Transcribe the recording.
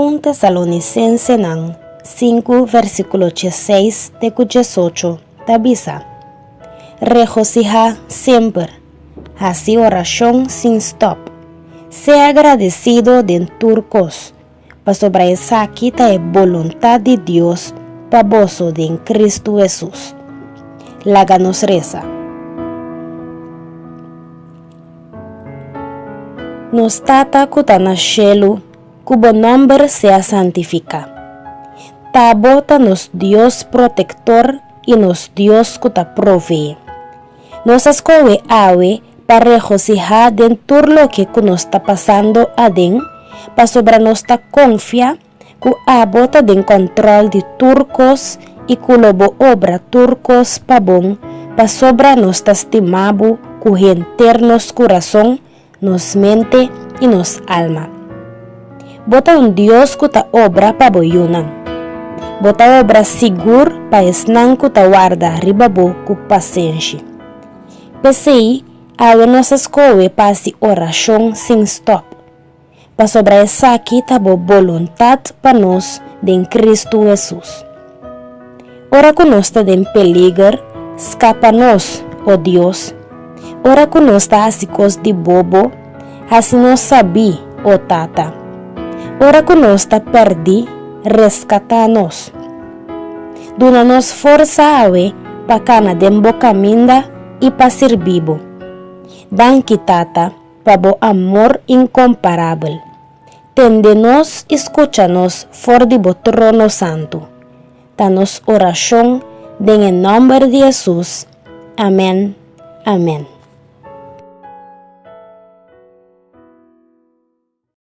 Un Tesalonisensenan sinku versíkulo diesseis te ku diesocho ta bisa, Regosihá semper, hasi orashon sin stòp, sea agradesido den tur kos, pasobra esaki ta e boluntat di Dios pa boso den Kristu Hesus. Laga nos resa. Nos Tata ku ta na shelu, ku bo nòmber sea santifiká. Ta bo ta nos Dios protektor i nos Dios ku ta proveé. Nos a skohe awe pa regosihá den tur loke ku nos ta pasando aden pasobra nos ta konfia ku abo ta den kòntròl di tur kos i ku lo bo obra tur kos pa bon pasobra nos ta stima bo ku henter nos kurason, nos mente i nos alma. Bo ta un Dios ku ta obra pa bo yunan. Bo ta obra sigur pa esnan ku ta warda riba bo ku pasenshi. P'esei, awe nos a skohe pa hasi orashon sin stòp. Pasobra esaki ta bo boluntat pa nos den Kristu Hesus. Ora ku nos ta den peliger, skapa nos, o Dios. Ora ku nos ta hasi kos di bobo, hasi nos sabí, o Tata. Ora ku nos ta pèrdí, reskatá nos. Duna nos forsa awe pa kana den bo kaminda i pa sirbí bo. Danki, Tata. Pa bo amor inkomparabel. Tende nos i skucha nos for di bo trono santu. Ta nos orashon den e nòmber di Hesus. Amèn, amèn.